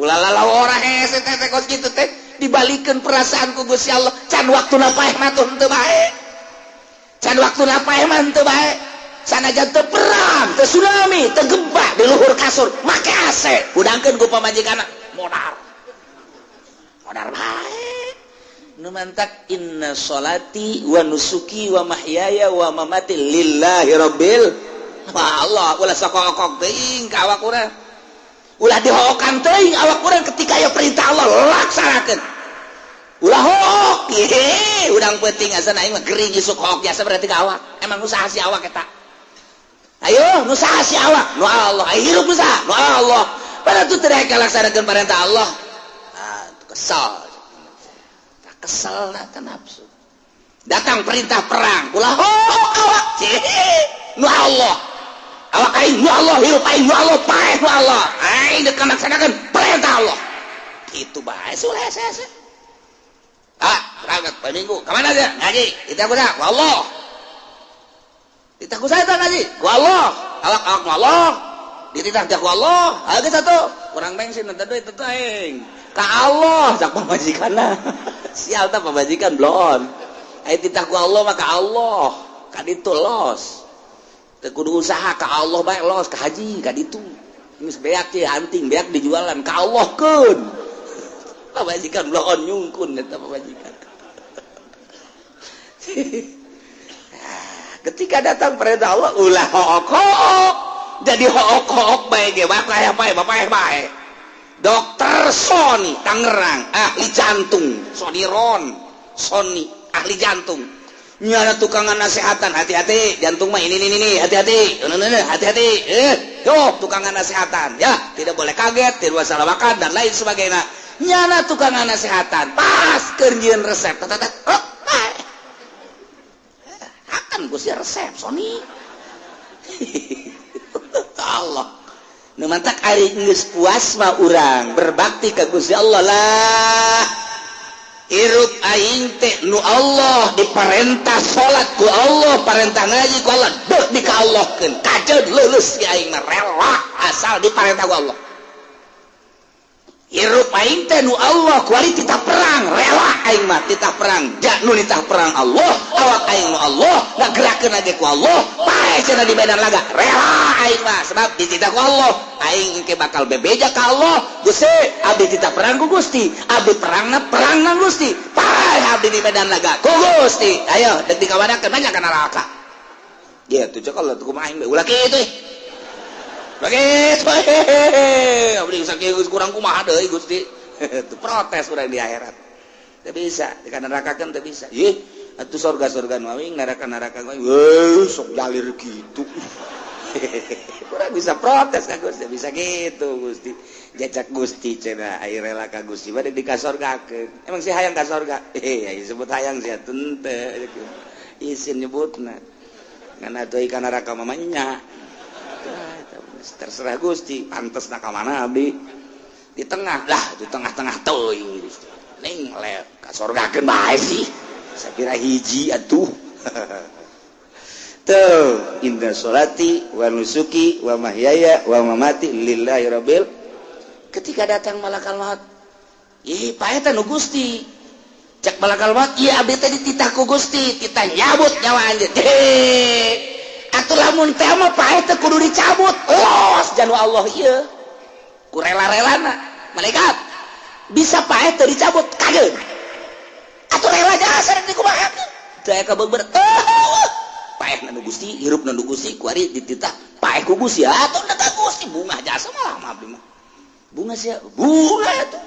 Ulah lalau ora hese teh teh kos kitu teh dibalikeun perasaan ku Gusti Allah. Can waktuna paeh mah tuh henteu bae. Can waktuna paeh mah henteu bae. Sanajan teu perang, teu tsunami, teu gempa, di luhur kasur make AC, hudangkeun ku pamajikanna, modar. Modar bae. Nu mantak inna sholati wa nusuki wa mahyaya wa mamati lillahi rabbil. Wah Allah, ulah sokok-okok teuing ka awak urang. Ulah dihokan teuing awak urang ketika aya perintah Allah laksanakeun. Ulah hook, ye, udang penting asa aing mah gering isuk hook biasa berarti ka awak. Emang usaha si awak eta. Ayo, nu saha si awak? Nu Allah. Ayo hirup nu saha? Nu Allah. Pada tu tidak laksanakeun perintah Allah. Ah, kesal. Tak kesal na nafsu. Datang perintah perang, ulah hook awak. Nu Allah. Awak aing nu Allah, hirup aing nu Allah, paeh nu Allah. Aing dek laksanakeun perintah Allah. Itu bae sulah hese. Ah, berangkat poe Minggu. Ka mana aja? Ngaji. Dititah ku saha? Ku Allah. Dititah ku saha ngaji? Ku Allah. Awak awak ku Allah. Dititah ku Allah. Ah, geus atuh. Kurang bensin teh duit teh aing. Ka Allah cak pamajikanna. Sial tah pamajikan bloon. Aya titah ku Allah mah ka Allah. Ka ditu los. Teu kudu usaha, ka Allah bae los ka haji ka ditu. Geus beak teh anting beak dijualan ka Allah keun. Pamajikan bloon nyungkun eta pamajikan. Ketika datang perintah Allah ulah hook-hook. Jadi hook-hook bae ge bapak bae bapak bae. Dokter Sony Tangerang ahli jantung, Sony Ron, Sony ahli jantung. Nyana tukangan nasehatan, hati-hati jantung mah ini hati-hati, hati-hati. Yo tukangan nasehatan ya, tidak boleh kaget, tidak boleh salah makan dan lain sebagainya. Nyana tukangan nasehatan, pas keur nyieun resep, tet oh, akan Gusti resep Sony. Allah. Nu mantak ari geus puas mah urang berbakti ka Gusti Allah lah. Hirup aing teh nu Allah diparentah salat ku Allah, parentah ngaji ku Allah, deuh dikaallahkeun. Kajeun leuleus si aing mah rela asal diparentah ku Allah. Hirup aing teh nu Allah kuari titah perang, rela aing mah titah perang. Ja nu nitah perang Allah, awak aing nu Allah, ngagerakeun lagi ku Allah, paeh cenah di medan laga, rela aing mah sebab dititah ku Allah. Aing engke bakal bebeja ka Allah, Gusti, abdi titah perang ku Gusti, abdi perangna perang nang Gusti, paeh abdi di medan laga ku Gusti. Ayo deuk dikawadakeun banyak ka neraka. Ya tuh cek Allah tuh kumaha aing ulah kitu. Begitu, abdi sakieu kurang kumaha deui Gusti. Tuh protes urang di akhirat. Teu bisa, di neraka kan teu bisa. Ih, atuh sorga-sorga nu aing, neraka-neraka nu aing. Weuh, sok jalir kitu. Kurang bisa protes ka Gusti, bisa gitu Gusti. Jajak Gusti cenah aya rela ka Gusti bade dikasorgakeun. Emang si hayang ka sorga? Eh, aya sebut hayang sia teu. Isin nyebutna. Ngan atuh ka neraka mah nya. Terserah Gusti, pantes na ka mana abdi? Di tengah lah, di tengah-tengah teuing Gusti. Ning lep ka sorgakeun bae sih. Sapira hiji atuh. Tuh, inna sholati wa nusuki wa mahyaya wa mamati lillahi rabbil. Ketika datang malakal maut, ih paeh teh nu Gusti. Cek malakal maut, ieu abdi teh dititah ku Gusti, titah nyabut nyawa anjeun. Atuh lamun teh mah paeh teh kudu dicabut. Los janu Allah ieu. Ku rela-relana malaikat bisa paeh teh dicabut kageun. Atuh rela jasa rek dikumahakeun. Teu aya kabeber. Paeh nu Gusti, hirup nu Gusti, kuari dititah paeh ku Gusti. Atuh da Gusti bungah jasa malah mah abdi mah. Bunga sia, bunga atuh.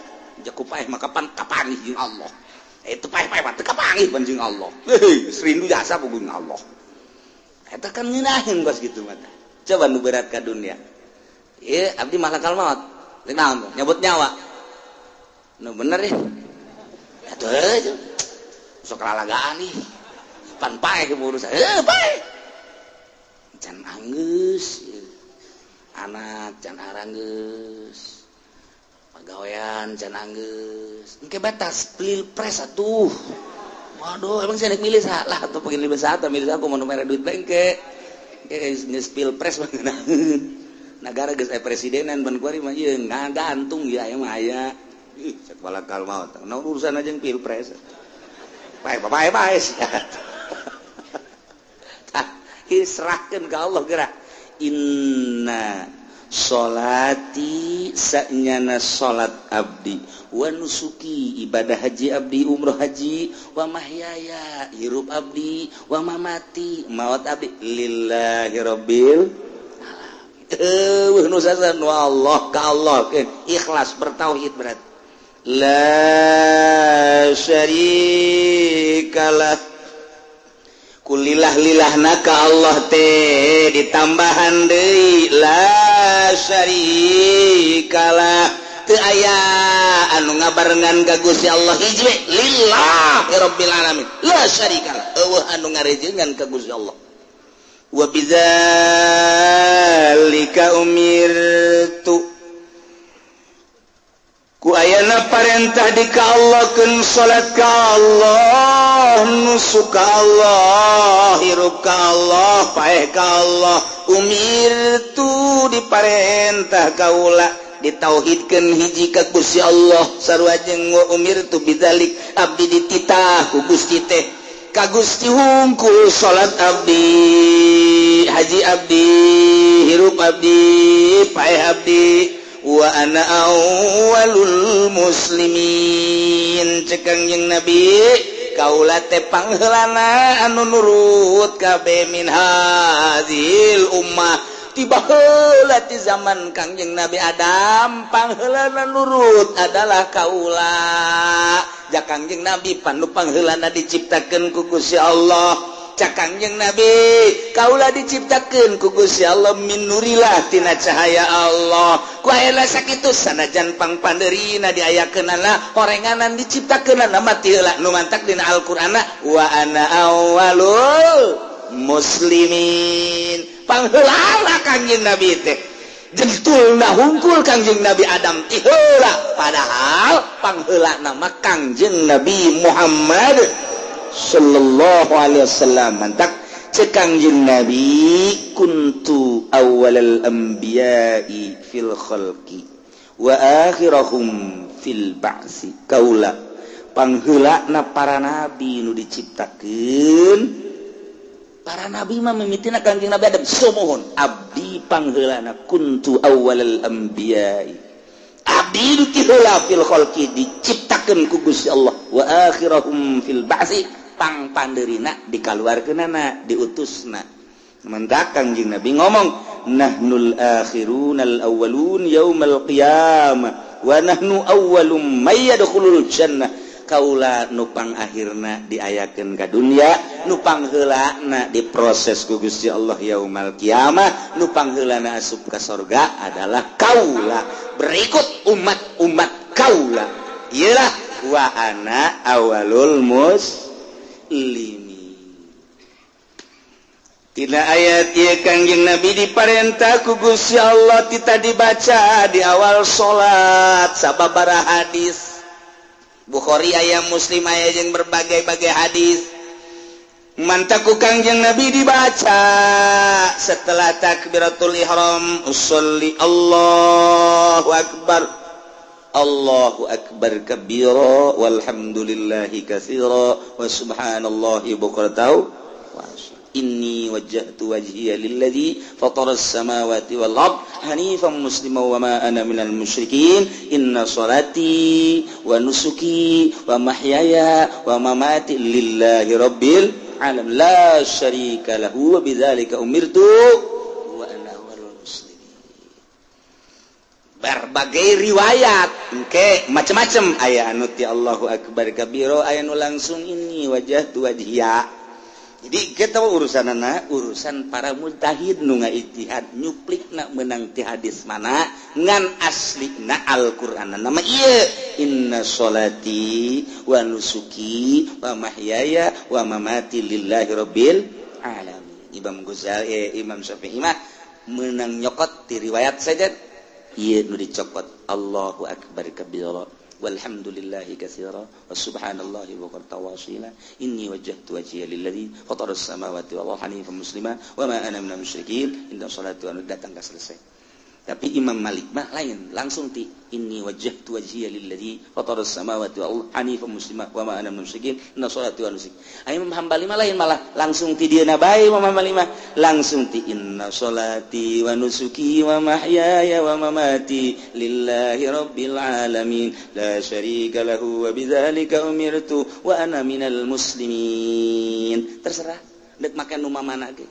Jaku paeh mah kapan kapanggih jeung Allah. Itu paeh-paeh mah teu kapanggih pan jeung Allah. Heuh, rindu jasa puguh Allah. Eta kan ngeunaheun kos kitu mah. Coba nu berat ka dunia. Ieu abdi malakal maut. Rek naon tuh? Nyabut nyawa. Nu bener ya. Atuh heuh. Sok lalagaan ih. Pan paeh urusan. Heuh, paeh. Can anggeus. Anak can aranggeus. Pagawean can anggeus. Engke batas pilpres atuh. Waduh, emang saya milih salah atau pengen milih satu, milih aku mau mere duit bengke. Engke geus pilpres mah ngeunaheun. Nagara geus aya presidenan ban kuari mah ieu ngagantung ya aya mah aya. Ih, cek malakal maut. Naon urusan aja jeung pilpres. Bae bae bae sia. Tah, serahkeun ka Allah geura. Inna sholati sanyana salat abdi wa nusuki ibadah haji abdi umroh haji wa mahyaya hirup abdi wa mamati maut abdi lillahi rabbil alamin. Nu sasan wa Allah ka Allah ikhlas bertauhid berat la syarikalah kulillah lillahna ka Allah teh ditambahan deui la syarikalah teu aya anu ngabarengan ka Gusti Allah hiji we lillahi rabbil alamin la syarikalah eueuh anu ngarejengan ka Gusti Allah wa bidzalika umirtu. Ku ayana parentah di ka Allah keun salat ka Allah, nusuk ka Allah, hirup ka Allah, paeh ka Allah. Umirtu diparentah kaula ditauhidkeun hiji ka Gusti Allah, sarua jeung wa umirtu bidzalik, abdi dititah ku Gusti teh, ka Gusti hungkul salat abdi, haji abdi, hirup abdi, paeh abdi. Wa ana awwalul muslimin, cek Kangjeng Nabi, kaula teh pangheulana anu nurut kabeh min hadzihil ummah. Tiba heula ti zaman Kangjeng Nabi Adam, pangheulana nurut adalah kaula. Ja Kangjeng Nabi panu pangheulana diciptakeun ku Gusti Allah. Cak Kangjeng Nabi, kaula diciptakeun ku Gusti Allah min nurillah, tina cahaya Allah. Ku aya sakitu sanajan pangpandeurina diayakeunana horenganan diciptakeunana mati heula, nu mantak dina Al-Qur'anna wa ana awwalul muslimin, pangheulana Kangjeng Nabi teh jentulna hungkul Kangjeng Nabi Adam ti heula, padahal pangheulana mah Kangjeng Nabi Muhammad sallallahu alaihi wasallam. Mantak cek Kangjeng Nabi, kuntu awwalal anbiya'i fil khalqi wa akhirahum fil ba'si, kaula pangheulana para nabi nu diciptakeun. Para nabi mah mimitina Kangjeng Nabi Adam. Sumuhun, abdi pangheulana, kuntu awwalal anbiya'i, abdi nu ti heula fil khalqi diciptakeun ku Gusti Allah, wa akhirahum fil ba'si, pangpandeurina dikaluarkeunana, diutusna. Mantak Kangjeng Nabi ngomong, nahnul akhirunal awwalun yaumal qiyamah wa nahnu awwalum may yadkhulul jannah, kaula nupang akhirna diayakeun ka dunya, nupang heulana diproses ku Gusti Allah yaumal kiamah, nupang heulana asup ka sorga adalah kaula, berikut umat-umat kaula. Iyalah wa ana awalul muslimin. Tina ayat ieu Kangjeng Nabi diparentah ku Gusti Allah tita dibaca di awal salat sababaraha hadis. Bukhari aya, Muslim aya, jeung berbagai-bagai hadis. Mantak ku Kangjeng Nabi dibaca setelah takbiratul ihram, usolli, Allahu akbar, Allahu akbar kabira, walhamdulillahi katsira, wa subhanallahi bukratan wa asila. Inni wajjahtu wajhiya lilladzi fatara as-samawati wal ard hanifan musliman wa ma ana minal musyrikin. Inna salati wa nusuki wa mahyaya wa mamati lillahi rabbil alamin la syarika lahu wa bidzalika umirtu wa ana awwalul muslimin. Berbagai riwayat engke macam-macam, aya anu ti Allahu akbar kabiro, aya nu langsung inni wajjahtu wajhiya. Jadi kita urusan anak, urusan para mujtahid nu ijtihad nyuplik nak menang ti hadis mana, ngan asli na Al-Qur'an nama ieu inna sholati wa nusuki wa mahyaya wa mamati lillahi rabbil alamin. Imam Ghazali, Imam Syafi'i mah menang nyokot di riwayat saja ieu nu dicokot Allahu akbar kabira walhamdulillahi katsira wa subhanallahi bukratan wa asila. Inni wajjahtu wajhiya lilladzi fatara as-samawati wal arda hanifan muslima wa ma ana minal musyrikin. Inna salati wa datang ka selesai. Tapi Imam Malik mah lain, langsung ti inni wajjahtu wajhiya lilladzi fatara as-samawati wal arda hanifan muslima wa ma ana minal musyrikin inna salati wa nusuki. Imam Hambali mah lain, malah langsung ti dieuna bae. Imam Hambali mah langsung ti inna salati wa nusuki wa mahyaya wa mamati lillahi rabbil alamin la syarika lahu wa bidzalika umirtu wa ana minal muslimin. Terserah dek make nu mana ge.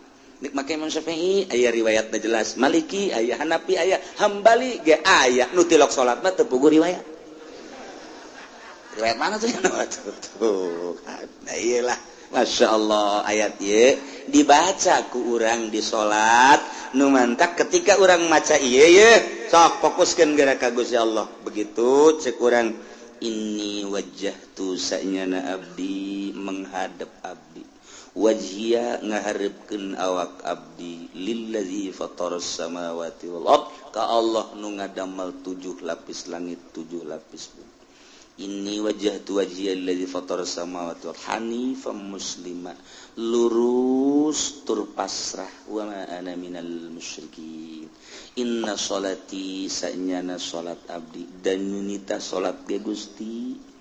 Nek make Imam Syafi'i aya riwayatna jelas, Maliki aya, Hanafi aya, Hambali ge aya, nu tilok salat mah teu puguh riwayat. Riwayat mana tuh? Tuh. Nah iyalah, Masya Allah, ayat ieu dibaca ku urang di salat. Nu mantak ketika urang maca ieu ye sok fokuskeun geura ka Gusti Allah. Begitu cek urang inni wajjahtu, sanyana abdi menghadap abdi. Wajhiya ngaharepkeun awak abdi lillazi fataras samawati wal ard ka Allah nu ngadamel 7 lapis langit 7 lapis bumi. Inni wajjahtu wajhiya lillazi fataras samawati wal hanifan muslima lurus tur pasrah wa ma ana minal musyrikin. Inna sholati sanyana salat abdi dan nunita salat ge Gusti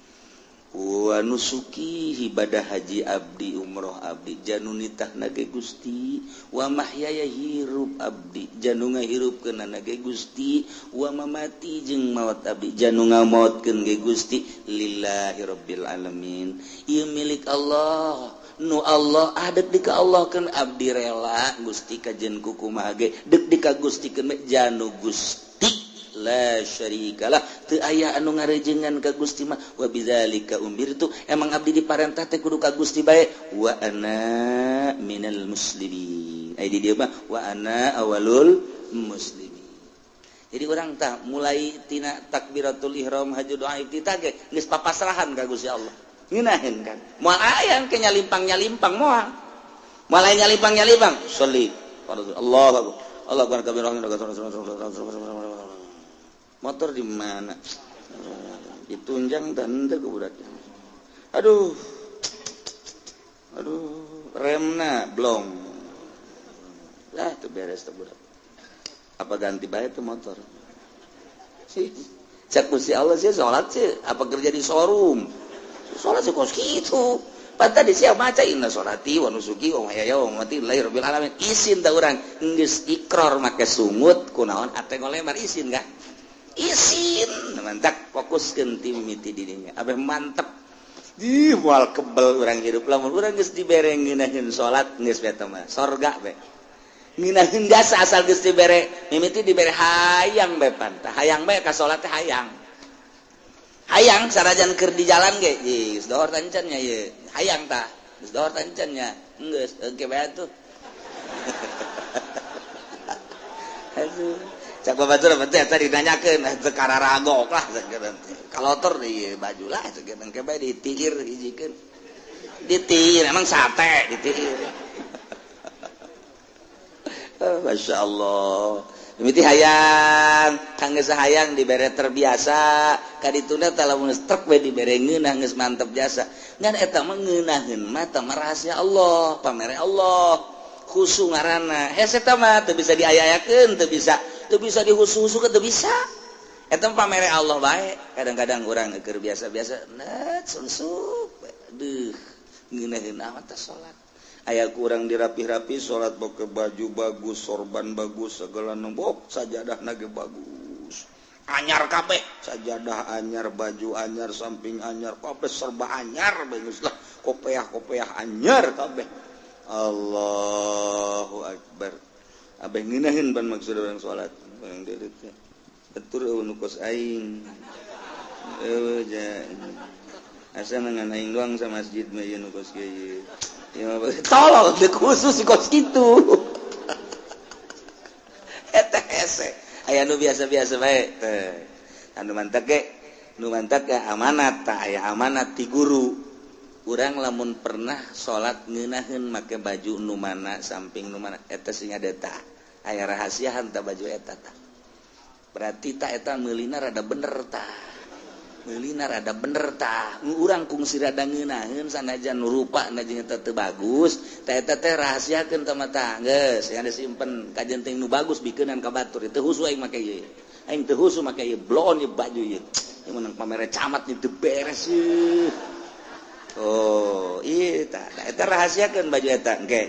wa nusuki ibadah haji abdi umroh abdi janunitah nage Gusti wa mahyaya hirup abdi janu ngahirupkeun nage Gusti wa mamati jeung maot abdi janu ngamaotkeun ge Gusti lillahi rabbil alamin. Ieu milik Allah nu Allah adek di ka Allah keun abdi rela Gusti kajen kumaha ge dek di ka Gusti keun janu Gusti la syarikalah teu aya anu ngarejengan ka Gusti mah wa bidzalika umirtu emang abdi diparentah teh kudu ka Gusti bae wa ana minal muslimin. Ai di dieu mah wa ana awalul muslimin. Jadi urang tah mulai tina takbiratul ihram haji doa iftitah ge geus papasrahan ka Gusti Allah. Ngeunaheun kan moal aya ke nyalimpang-nyalimpang moal. Moal aya nyalimpang-nyalimpang sholli Allahu akbar Allahu akbar kabir. Motor di mana? Ditunjang dan teu ku budak. Aduh. Aduh, remna blong. Lah teu beres teh budak. Apa ganti bae tuh motor? Cek Gusti Allah sih salat sih, apa kerja di showroom? Salat sih kos kitu. Pan tadi sia maca inna sholati wa nusuki wa mahyaya wa mamati lillahi rabbil alamin. Isin tah urang geus ikrar make sungut kunaon ate ngolemar isin kah? Isin mantap fokuskeun ti mimiti dirinya abeh mantep di moal kebel urang hirup lamun urang geus dibere ngeunaheun salat geus beta mah sorga be ngeunaheun jasa asal geus dibere mimiti dibere hayang be pantah hayang bae ka salat teh hayang hayang sarajan keur di jalan ge geus dohor tancan nya ieu hayang tah geus dohor tancan nya geus engke bae atuh. Aduh cak babatur teh tadi ditanyakeun teu kararagok lah kalotor di baju lah engke bae ditiir hijikeun ditiir emang sate ditiir. Masya Allah mimiti hayang kang geus hayang dibere terbiasa kadituna teh lamun trek we dibere ngeunah geus mantep jasa ngan eta mah ngeunaheun mah teh rahasia Allah pamere Allah khusu ngaranna hese eta mah teu bisa diaya-ayakeun teu bisa dihusu-husu teu bisa eta pamere Allah bae. Kadang-kadang urang keur biasa-biasa net susup deuh ngeunaheun amat teh salat aya kurang dirapih-rapi salat boke baju bagus sorban bagus segala nombok sajadahna ge bagus anyar kabeh sajadah anyar baju anyar samping anyar kabeh serba anyar bagus lah kopeah-kopeah anyar kabeh. Allahu akbar abeh ngeunaheun ban maksud urang salat urang deuleu teh betul eueuh nu kos aing eueuh ja asa ngan aing doang sa masjid mah ieu nu kos kieu ieu tolol teu khusus kos kitu eta hese aya nu biasa-biasa bae teh anu mantak ge nu mantak ge amanat tah aya amanat ti guru. Urang lamun pernah salat ngeunaheun make baju nu mana samping nu mana eta sing ada tah aya rahasiahan tah baju eta tah berarti tah eta meulina rada bener tah meulina rada bener tah urang kungsi rada ngeunaheun sanajan nu rupa jeung eta teu bagus tah eta teh rahasiakeun tah mah tah geus yang disimpen kajen teh nu bagus bikeunan ka batur teu husu aing make ieu aing teu husu make ieu bloon ieu baju ieu ieu menang pamere camat ieu teu beres ieu. Oh, iya, eta rahasiakeun baju eta engke.